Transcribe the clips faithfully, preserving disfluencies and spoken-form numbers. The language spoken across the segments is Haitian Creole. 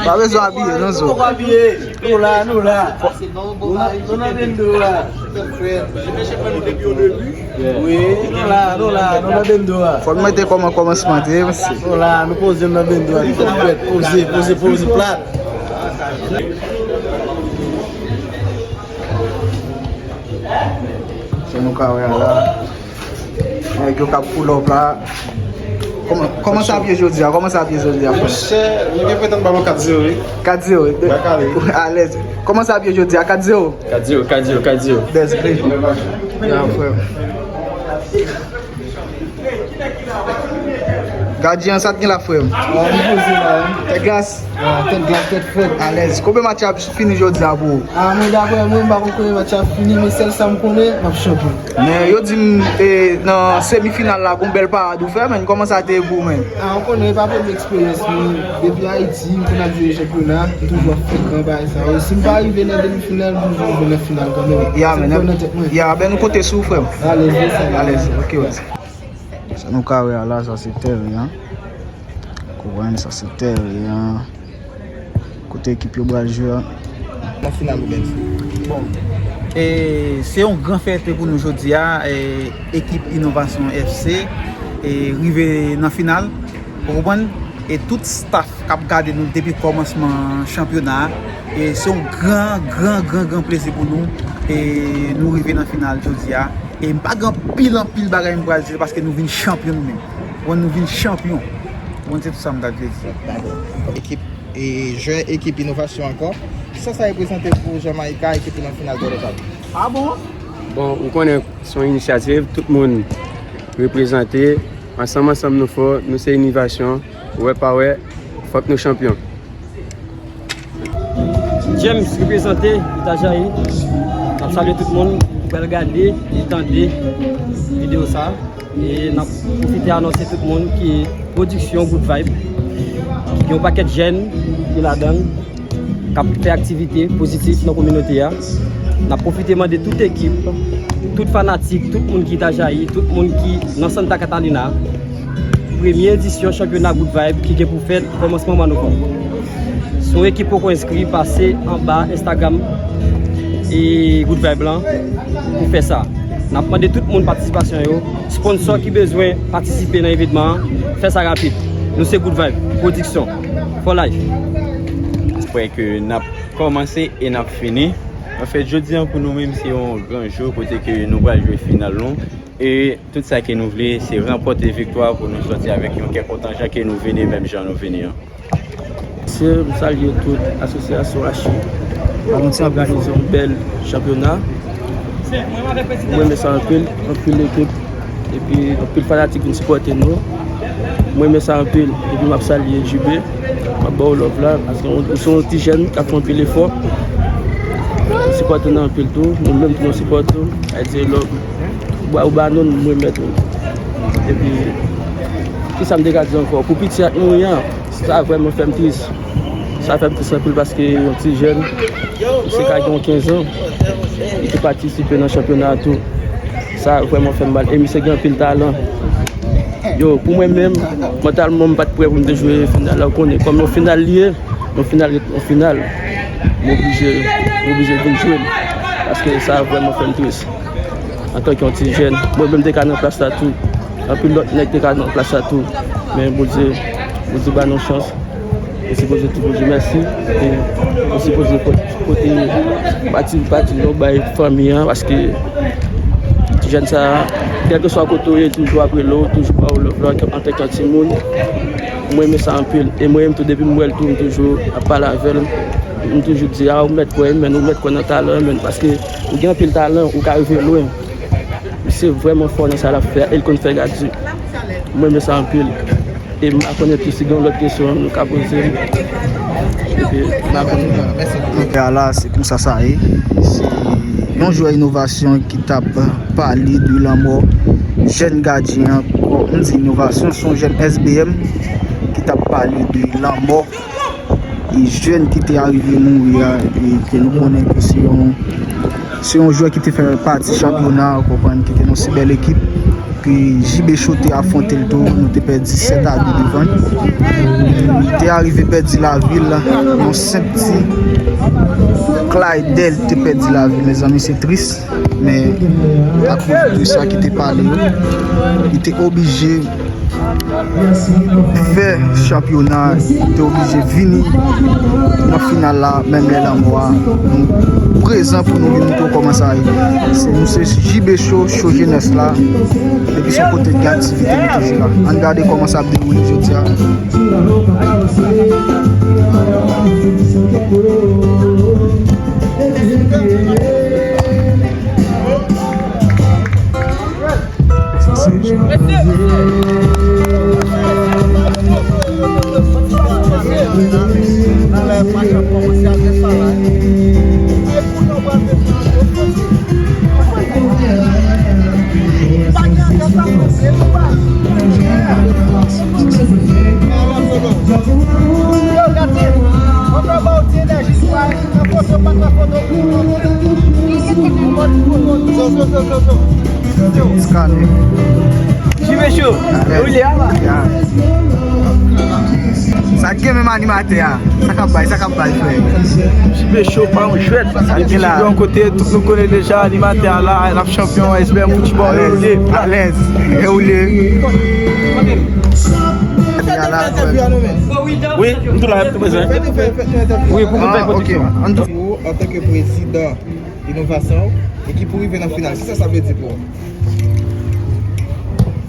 Pa bezwen abiye, non, zo. Nou la, nou la. Nou nan, nou nan bendo a. Wi, nou la, nou la, nou nan bendo a. Fò n mete kòman kòmansman te ye, mesye. Nou la, nou poze nan bendo a. Poze, poze, poze plat. Sa nou ka wè a la. Nèg yo k ap pull up la. Kòman, kòman sa ap ye jodi a? Kòman sa ap ye jodi a, frè? Monchè, nou gen pretann balon kat zewo, wi. Kat zewo. Alèz. Kòman sa ap ye jodi a? Kat zewo. Kat zewo, kat zewo, kat zewo. Bèz vle. Ya, frè. Gadyen an, sa t gen la, frè m? Ah, li poze la, wi. Tèt glas. Ah, tèt glas, tèt frèt. Alèz. Konbyen match ap fini jodi a pou ou? Ah, mwen, daprè mwen, m pa konn kote match ap fini, men sèl sa m konnen, m ap chanpyon. Men yo di m, e, nan semifinal la, gon bèl parad ou fè, men kòman sa te ye pou ou menm? Ah, ou konnen, e pa premye eksperyans mwen. Depi Ayiti, m konn ap jwe chanpyona, m toujou ap fè gran bagay sa yo. Si m pa rive nan demifinal, m toujou rive nan final kanmenm. Ya, men, nan tèt mwen. Ya, ben nou konte sou ou, frè m. Alèz, yes, alèz. Alèz, ok, wè. Sa nou ka wè a la, sa se tèren an. Konprann, sa se tèren an. Kote ekip yo pral jwe a. Nan final ou genyen. Bon. E se yon gran fète pou nou jodi a, e, ekip Inovasyon F C, e, rive nan final. Ou konprann? E tout staff k ap gade nou depi kòmansman chanpyona a. E se yon gran, gran, gran, gran plezi pou nou. E nou rive nan final jodi a. E m pa gen anpil, anpil bagay m pral di paske nou vin chanpyon nou menm. Bon, nou vin chanpyon. Bon, se tout sa m ta vle di. Dakò. Ekip, e, jwè ekip Inovasyon ankò. Kisa sa reprezante pou Jamayika, ekip li nan final Tour de Table? Ah bon? Bon, ou konnen se yon inisyativ, tout moun reprezante. Ansanm, ansanm nou fò, nou se Inovasyon. Wè pa wè, fòk nou chanpyon. James reprezante Itajayi. N ap salye tout moun ki pral gade e tande videyo sa a. E n ap pwofite anonse tout moun ki Pwodiksyon Good Vibe, ki gen yon pakèt jèn ki ladan l, k ap fè aktivite pozitif nan kominote a. N ap pwofite mande tout ekip, tout fanatik, tout moun ki Itajayi, tout moun ki nan Santa Catalina, premye edisyon chanpyona Good Vibe ki gen pou fèt kòmansman mwa novanm. Si yon ekip poko enskri, pase anba Instagram e Good Vibe lan pou fè sa. N ap mande tout moun patisipasyon yo. Sponsò ki bezwen patisipe nan evènman an, fè sa rapid. Nou se Good Vibe Pwodiksyon. For life. Espè ke n ap kòmanse e n ap fini. Anfèt, jodi a pou nou menm, se yon gran jou kote ke nou pral jwe final nou. E tout sa ke nou vle, se ranpòte viktwa pou nou sòti avèk yon kè kontan jan ke nou vini, menm jan nou vini an. Se, m salye tout asosyasyon Achi ki òganize yon bèl chanpyona. Mwen renmen sa anpil, anpil ekip, epi anpil fanatik vin sipòte nou. Mwen renmen sa anpil, epi m ap salye J B, m ap ba w love la, paske w se yon ti jèn k ap fè anpil efò. Ou sipòte nou anpil tou, nou menm tou nou sipòte w, Adye love. Ou ba, ou ba nou, nou remèt ou. Epi, kisa m te ka di ankò? Pou piti a k mouri an, sa vrèman fè m tris. Sa fè m tris anpil paske yon ti jèn, misye ka gen yon kenz an, li te patisipe nan chanpyona a tou. Sa vrèman fè m mal. E misye gen anpil talan. Yo, pou mwen menm, mantalman, m pa t prè pou m te jwe final la, ou konnen. Kòm yon final li ye, yon final ret yon final. M oblije, m oblije vin jwe l. Paske sa vrèman fè m tris. Antanke yon ti jèn, mwen menm te ka nan plas la tou. Anpil lòt nèg te ka nan plas la tou. Men Bondye, Bondye ba nou chans. Nou sipoze di Bondye mèsi. E nou sipoze pot-, pote pati, pati nou bay fanmi an, paske ti jèn sa a, kèlkeswa kote w ye, toujou ap rele w, toujou ba w love la, antanke yon timoun. Mwen renmen sa anpil. E mwen menm tou, depi m wè l tou, m toujou ap pale avè l. M toujou di, "A, ou mèt kwè, men ou mèt kwè nan talan, men paske ou gen anpil talan, ou ka rive lwen." Misye vrèman fò nan sa l ap fè a, e l konn fè gadi. Mwen renmen sa anpil. E m pa konnen tou si gen yon lòt kesyon nou ka poze m. Epi, m pa konnen. Mèsi. Donk, ala, se konsa sa ye. Se yon jwè Inovasyon ki t ap pale de lanmò jèn gadyen an. Bon, m di Inovasyon, se yon jèn S B M ki t ap pale de lanmò e jèn ki te arive mouri a, e ke nou konnen ke se yon, se yon jwè ki te fè pati chanpyona, ou konprann, ki te nan si bèl ekip, E J B Show te afwonte l tou, nou te pèdi sèt a de devan l. Li te arive pèdi lavi l, yon senp ti Clydel te pèdi lavi l, mezanmi, se tris. Men akoz de sa ki te pale yo, li te oblije fè chanpyona, li te oblije vini nan final la, menm lè lanmò a. Nou prezan pou nou vin montre w kòman sa ye. Se nou se J B Show, show jenès la. Depi se yon kote gen aktivite, nou toujou la. Ann gade kòman sa ap dewoule jodi a. Skane. J B Show. Ou lè a la. Sa gen menm animatè a. Sa k ap bay, sa k ap bay, frè. J B Show pa yon jwèt. Sa ki la. Yon kote, tout nou konnen deja, animatè a la, n ap chanpyon, S B M foutbòl, ou lè. Alèz. E ou lè. Wi, m tou la, m tou prezan. Wi, pou mwen fè pwodiksyon. Antanke prezidan inovasyon e ki pou rive nan final. Kisa sa vle di pou ou?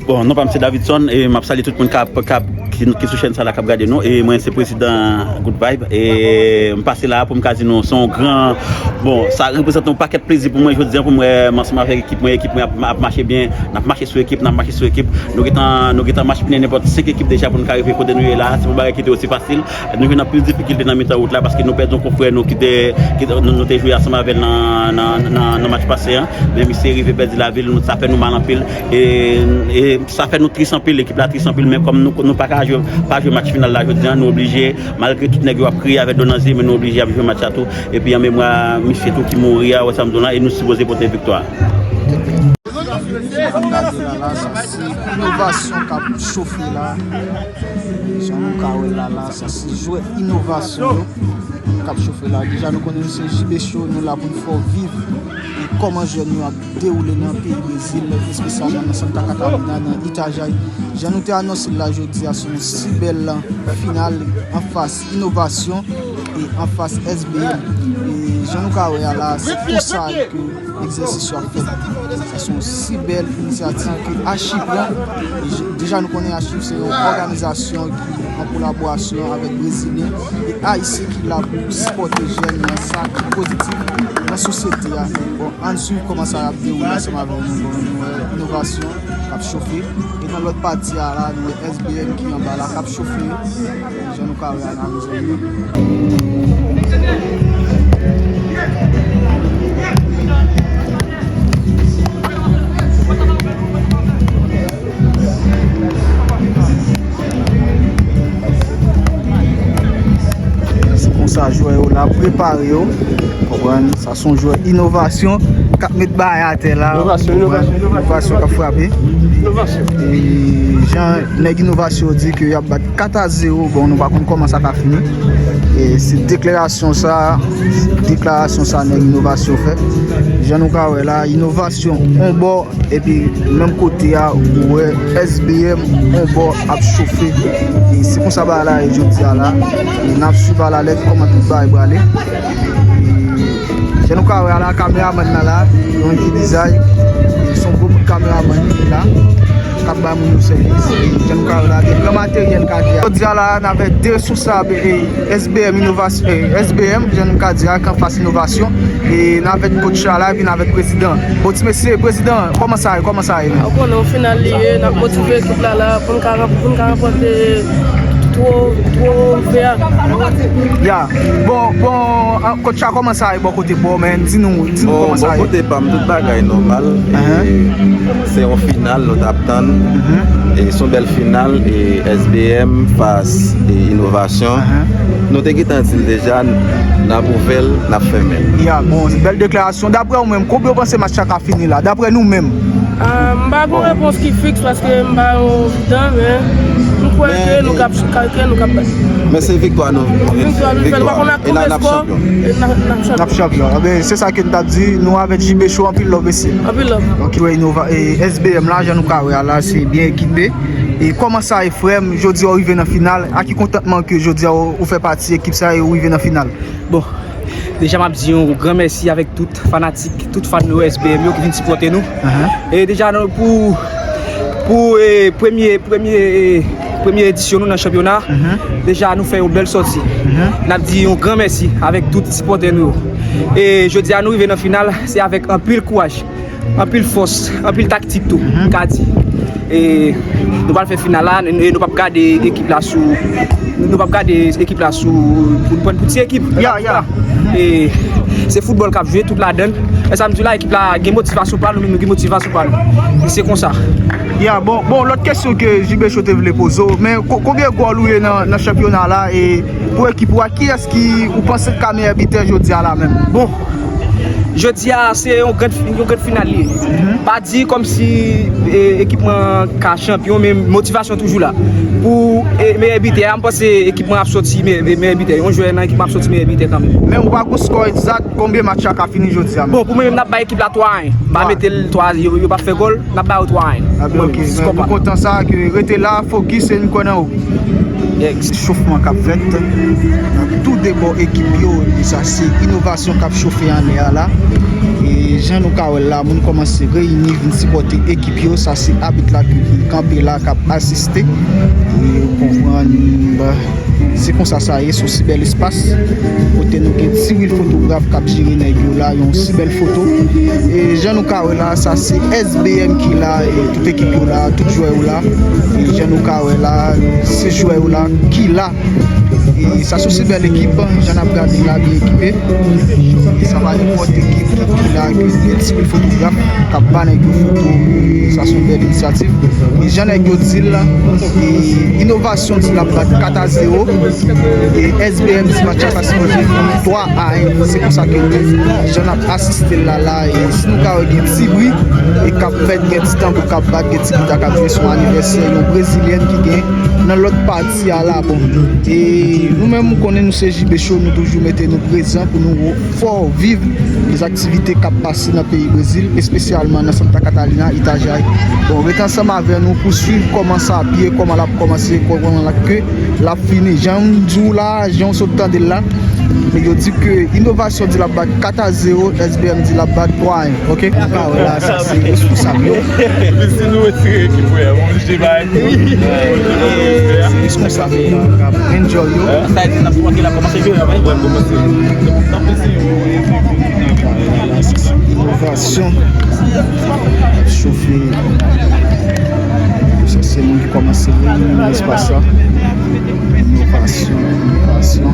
Bon, non pa m se Davidson e m ap salye tout moun k ap, k ap, ki, ki sou chèn sa la k ap gade nou. E mwen se prezidan Good Vibe e m pase la pou m ka di nou se yon gran, bon, sa reprezante yon pakèt plezi pou mwen jodi a pou m wè m ansanm avèk ekip mwen, ekip mwen ap, ap mache byen, n ap mache sou ekip, n ap mache sou ekip. Nou gentan, nou gentan maspinen nenpòt senk ekip deja pou nou ka rive kote nou ye la. Se yon bagay ki te osi fasil. Nou jwenn anpil difikilte nan mitan wout la paske nou pèdi yon konfrè nou ki te, ki te, nou, nou te jwe ansanm avè l nan, nan, nan, nan match pase an. Men misye rive pèdi lavi l, nou, sa fè nou mal anpil. E, e sa fè nou tris anpil, ekip la tris anpil, men kòm nou, nou pa ka jwe, pa jwe match final la jodi a, nou oblije, malgre tout nèg yo ap kriye avèk dlo nan zye, men nou oblije ap jwe match la tou. Epi an memwa misye tou ki mouri a, wè sa m di w la, e nou sipoze pote viktwa. Jan nou gade la la, sa se inovasyon k ap chofe la. Jan nou ka wè la la, sa se jwè inovasyon yo k ap chofe la. Deja nou konnen nou se J B Show, nou la pou n fè w viv e kòman jwè nou ap dewoule nan peyi Brezil, espesyalman nan Santa Catarina, nan Itajaí. Jan nou te anonse l la jodi a, se yon si bèl final anfas inovasyon e anfas S B M. E jan nou ka wè a la, se konsa ke egzèsis yo ap fèt. Sa se yon si bèl inisyativ ke Achiv pran. E je, deja nou konnen Achiv se yon òganizasyon ki an kolaborasyon avèk Brezilyen e Ayisyen ki la pou sipòte jèn nan sa ki pozitif nan sosyete a. Bon, ann swiv kòman sa ap dewoule ansanm avè nou. Bon, nou wè inovasyon k ap chofe. E nan lòt pati a la, nou wè S B M ki anba la k ap chofe. Jan nou ka wè a la, mezanmi. Se konsa jwè yo la prepare yo. Konprann? Sa se yon jwè inovasyon k ap met bagay atè la. Inovasyon, inovasyon, inovasyon. Inovasyon k ap frape. Inovasyon. E jan nèg inovasyon yo di ke y ap bat kat a zewo, bon, nou pa konn kòman sa ka fini. E se deklarasyon sa, deklarasyon sa nèg inovasyon fè. Jan nou ka wè la, inovasyon on bò, epi menm kote a, ou wè S B M on bò ap chofe. E se konsa bagay la ye jodi a la. E n ap swiv alalèt kòman tout bagay prale. E jan nou ka wè a la, kameramann nan la, yon vye lizay. Se yon gwo bout kameramann ki la, k ap bay moun yo sèvis. E jan nou ka wè la, gen gran materyèl k atè a. Jodi a la, n avèk de responsab, e, S B M inovasyon, e, S B M, jan nou ka di a, k anfas inovasyon. E n avèk kotch la la, epi n avèk prezidan. Bon, ti mesye, prezidan, kòman sa ye? Kòman sa ye menm? Ou konnen, yon final li ye, n ap motive ekip la la, pou n ka, pou n ka ranpòte two, twofe a. Ya. Bon, bon, an, kotch la, kòman sa ye bò kote pa w, men? Di nou, di nou kòman sa ye. Bon, bò kote pa m, tout bagay nòmal. E se yon final nou t ap tann. E se yon bèl final, e S B M fas, e inovasyon. Nou te gentan di l deja, n ap ouvè l, n ap fèmen l. Ya, bon, bèl deklarasyon. Daprè ou menm, konbyen w panse match la ka fini la? Daprè nou menm. Ah, m pa gen yon repons ki fiks paske m pa yon vidan, men m kwè ke nou k ap, ke nou k ap bat. Men se viktwa nou. Viktwa nou fè, nou pa konn ak konbyen skò, e n ap, n ap chanpyon. N ap chanpyon. Enben, se sa ke n t ap di, nou avèk J B Show, anpil love mesye. Anpil love. Ok, jwè Innova, e S B M la, jan nou ka wè a la, se byen ekipe. E kòman sa ye, frè m? Jodi a ou rive nan final. A ki kontantman ke jodi a ou, ou fè pati ekip sa e ou rive nan final? Bon, deja m ap di yon gran mèsi avèk tout fanatik, tout fan nou S B M yo ki vin sipòte nou. E deja nou, pou, pou, e, premye, premye, e, premye edisyon nou nan chanpyona, deja nou fè yon bèl sòti. N ap di yon gran mèsi avèk tout sipòtè nou yo. E jodi a nou rive nan final, se avèk anpil kouraj, anpil fòs, anpil taktik tou, m ka di. E nou pral fè final la, e nou p ap gade ekip la sou, nou p ap gade ekip la sou pou n pran pou ti ekip. Ya, ya. E se foutbòl k ap jwe, tout ladann. E sa m di la, ekip la gen motivasyon pa nou, men nou gen motivasyon pa nou. E se konsa. Ya, bon, bon, lòt kesyon ke J B Show te vle poze w, men ko-, konbyen gòl ou ye nan, nan chanpyona la, e pou ekip ou a, kiyès ki ou panse k ka meyè bitè jodi a la menm? Bon, jodi a se yon gran, yon gran final li ye. Pa di kòmsi, e, ekip mwen ka chanpyon, men motivasyon toujou la. Pou, e, meyè bitè a, m panse ekip mwen ap sòti me-, meyè bitè. Yon jwè nan ekip mwen ap sòti meyè bitè kanmenm. Men ou pa gon skò egzak, konbyen match la ka fini jodi a menm? Bon, pou mwen menm, n ap bay ekip la twa a en. M pa mete l twa, yo, yo p ap fè gòl, n ap ba yo twa a en. A byen, ok. Men nou kontan sa, ke rete la, fokis e n kwè nan ou. Echofman k ap fèt nan tou de bò ekip yo. E sa se inovasyon k ap chofe anlè a la. E jan nou ka wè l la, moun kòmanse reyini, vin sipòte ekip yo. Sa se abit la ki kanpe la, k ap asiste. E ou konprann, se konsa sa ye, se yon si bèl espas kote nou gen Tiwil fotograf k ap jere nèg yo la, yon si bèl foto. E jan nou ka wè la, sa se S B M ki la, e tout ekip yo la, tout jwè yo la. E jan nou ka wè la, se jwè yo la ki la. E sa se yon si bèl ekip, jan n ap gade la, byen ekipe. E sa pa nenpòt ekip ki la, ki gen Tiwil fotograf k ap ba nèg yo foto. Sa se yon bèl inisyativ. E jan nèg yo di l la, e inovasyon di l ap bat kat a zewo. E S B M di match la sipoze fini twa a en. Se konsa ke nou, jan n ap asiste l la, la, e si nou ka wè gen ti bri, e k ap fèt, gen ti tanbou k ap bat, gen ti gita k ap jwe, se yon anivèsè yon brezilyèn ki gen nan lòt pati a la. Bon, e nou menm, ou konnen nou se J B Show, nou toujou mete nou prezan pou nou fè w viv lèzaktivite k ap pase nan peyi Brezil, espesyalman nan Santa Catarina, Itajaí. Bon, rete ansanm avè nou pou swiv kòman sa ap ye, kòman l ap kòmanse, kòman l ap ke l ap fini. Jan m di w la, jan w sot tande l la, nèg yo di ke inovasyon di l ap bat kat a zewo, S B M di l ap bat twa a en, ok? Ou ka wè la, sa se responsab yo. Si nou retire ekip, wè, bon, je bay. Se responsab yo k ap enjoy yo. Sa di n ap kòmanse la, kòmanse jwe la, wè. Inovasyon ap chofe. Sa se moun ki kòmanse vini nan espas la. Inovasyon, inovasyon.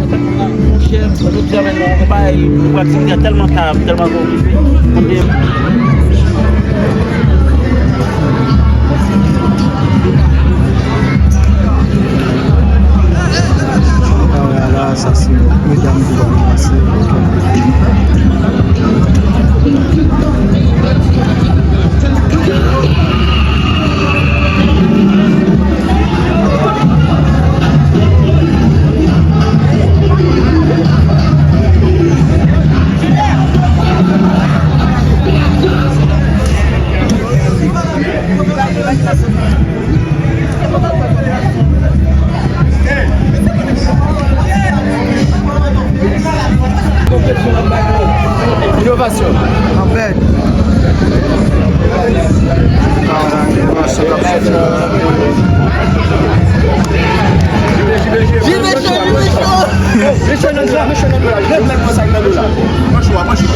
Monchè, nou travay nan yon bagay, nou pral di tèlman kalm, tèlman okipe. Sa se medam ki pral pase. Inovasyon. Anfèt, inovasyon k ap fèt la. Vin mesye, vin mesye. Mesye nan dlo la, mesye nan dlo la. Lèv men konsa nan dlo la. Pran chou a, pran chou a.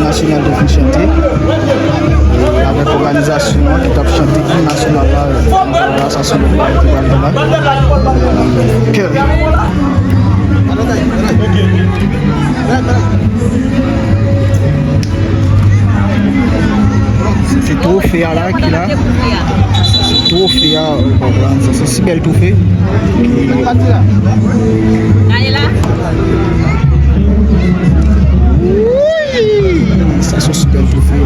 Nasyonal te fin chante. E avèk òganizasyon an ki t ap chante im nasyonal la, la sa se lòt bagay ki pral gen la. Kè. Se twofe a la ki la. Se twofe a, ou konprann, se, se si bèl twofe. Gade la. Sa se yon sipè twofe.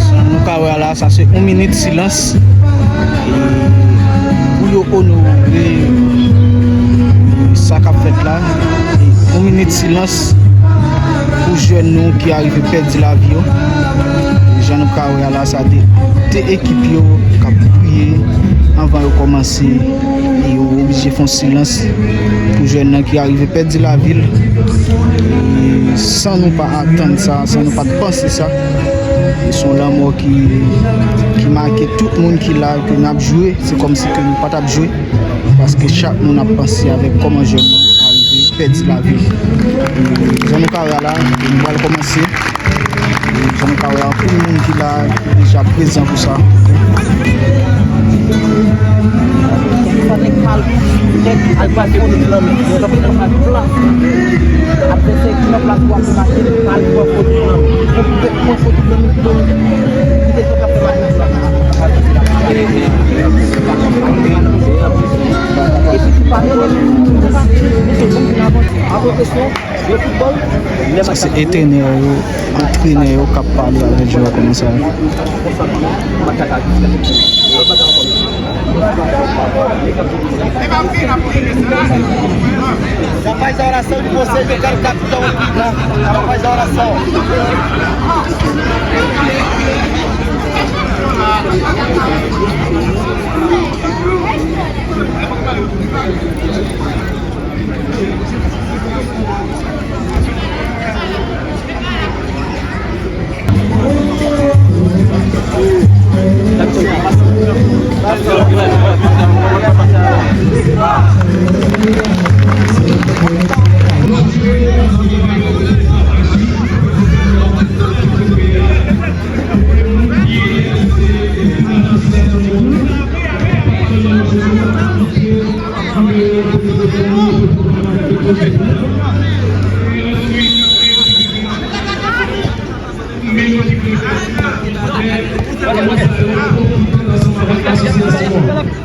Sa nou ka wè a la, sa se yon minit silans. E pou yo onore sa k ap fèt la. E yon minit silans pou jèn nou ki arive pèdi lavi yo. Jan nou ka wè a la, sa de, de ekip yo k ap priye anvan yo kòmanse. E yo oblije fè yon silans pou jèn nan ki arive pèdi lavi l. E san nou pa atann sa, san nou pa t panse sa. E se yon lanmò ki, ki make tout moun ki la, ke n ap jwe, se kòmsi ke nou pa t ap jwe. Paske chak moun ap panse avèk kòman jèn nan arive pèdi lavi l. E jan nou ka wè a la, nou pral kòmanse. E jan nou ka wè, anpil moun ki la, ki deja prezan pou sa. Sa se entrenè yo, antrenè yo k ap pale avèk jwè yo kòman sa. Rapaz, a oração de vocês, eu quero capitão aqui, tá? Rapaz, a oração.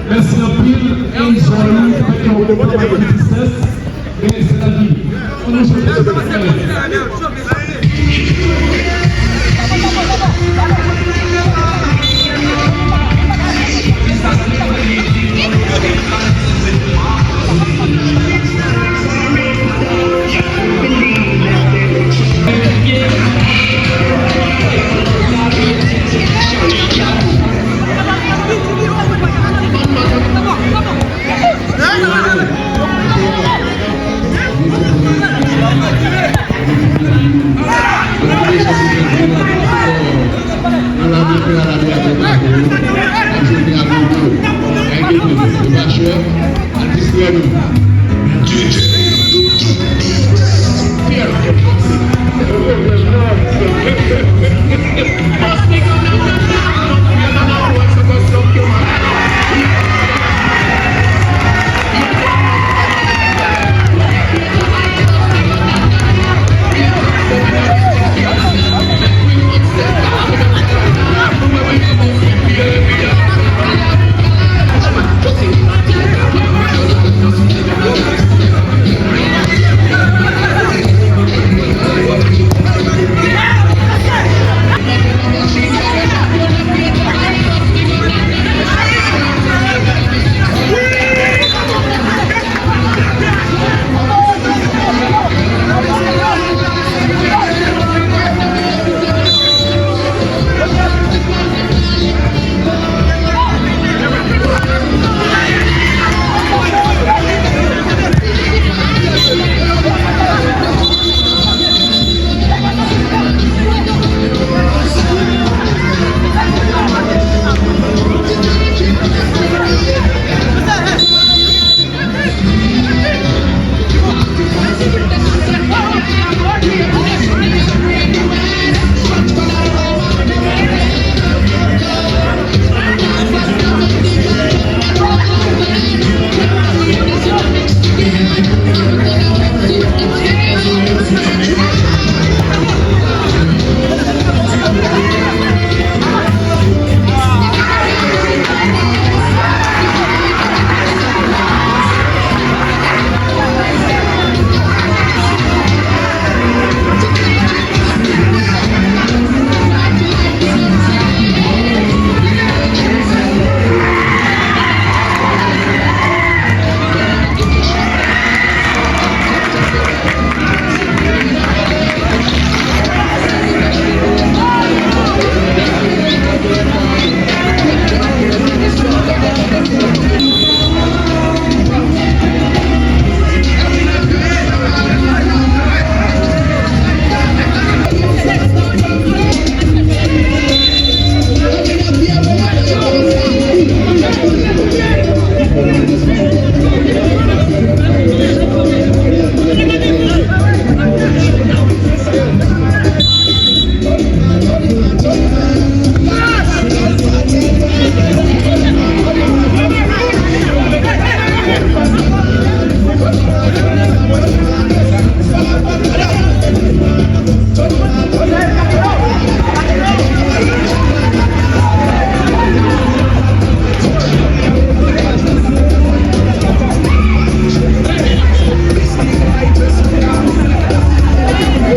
Mèsi anpil, enjoy, fè kè w kontan, pa gen tristès, men se lavi. Ann nou jwe.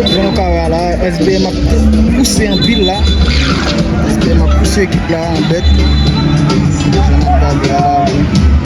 Jan nou ka wè a la, S B M ap pouse anpil la. S B M ap pouse ekip la an bèt. Jan n ap gade a la, wi.